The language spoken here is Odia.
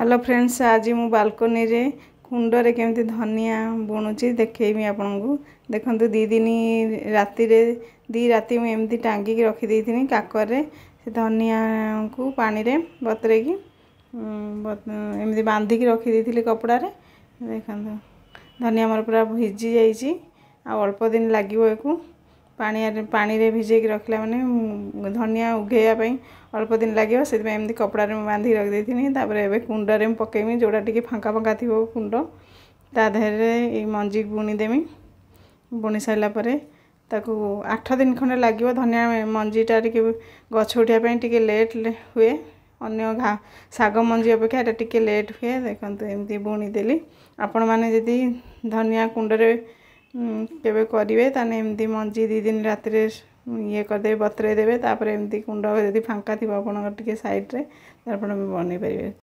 ହ୍ୟାଲୋ ଫ୍ରେଣ୍ଡସ୍, ଆଜି ମୁଁ ବାଲକୋନିରେ କୁଣ୍ଡରେ କେମିତି ଧନିଆ ବୁଣୁଛି ଦେଖେଇବି ଆପଣଙ୍କୁ। ଦେଖନ୍ତୁ, 2 ଦିନ ରାତିରେ, 2 ରାତି ମୁଁ ଏମିତି ଟାଙ୍ଗିକି ରଖିଦେଇଥିନି କାକରରେ ସେ ଧନିଆକୁ, ପାଣିରେ ବତୁରେଇକି ଏମିତି ବାନ୍ଧିକି ରଖିଦେଇଥିଲି କପଡ଼ାରେ। ଦେଖନ୍ତୁ, ଧନିଆ ମୋର ପୁରା ଭିଜି ଯାଇଛି। ଆଉ ଅଳ୍ପ ଦିନ ଲାଗିବ ୟାକୁ। ପାଣିରେ ଭିଜେଇକି ରଖିଲା ମାନେ ଧନିଆ ଉଘେଇବା ପାଇଁ ଅଳ୍ପ ଦିନ ଲାଗିବ। ସେଥିପାଇଁ ଏମିତି କପଡ଼ାରେ ମୁଁ ବାନ୍ଧିକି ରଖିଦେଇଥିଲି। ତାପରେ ଏବେ କୁଣ୍ଡରେ ମୁଁ ପକେଇମି, ଯେଉଁଟା ଟିକେ ଫାଙ୍କା ଫାଙ୍କା ଥିବ କୁଣ୍ଡ, ତା ଦେହରେ ଏଇ ମଞ୍ଜି ବୁଣିଦେମି। ବୁଣି ସାରିଲା ପରେ ତାକୁ 8 ଦିନ ଖଣ୍ଡେ ଲାଗିବ। ଧନିଆ ମଞ୍ଜିଟା ଟିକେ ଗଛ ଉଠିବା ପାଇଁ ଟିକେ ଲେଟ୍ ହୁଏ। ଅନ୍ୟ ଶାଗ ମଞ୍ଜି ଅପେକ୍ଷା ଏଇଟା ଟିକେ ଲେଟ୍ ହୁଏ। ଦେଖନ୍ତୁ, ଏମିତି ବୁଣିଦେଲି। ଆପଣମାନେ ଯଦି ଧନିଆ କୁଣ୍ଡରେ କେବେ କରିବେ, ତାହେଲେ ଏମିତି ମଞ୍ଜି 2 ଦିନ ରାତିରେ ଇଏ କରିଦେବେ, ବତୁରେଇ ଦେବେ। ତାପରେ ଏମିତି କୁଣ୍ଡ ଯଦି ଫାଙ୍କା ଥିବ ଆପଣଙ୍କର ଟିକେ ସାଇଡ଼୍ରେ, ଆପଣ ବନେଇ ପାରିବେ।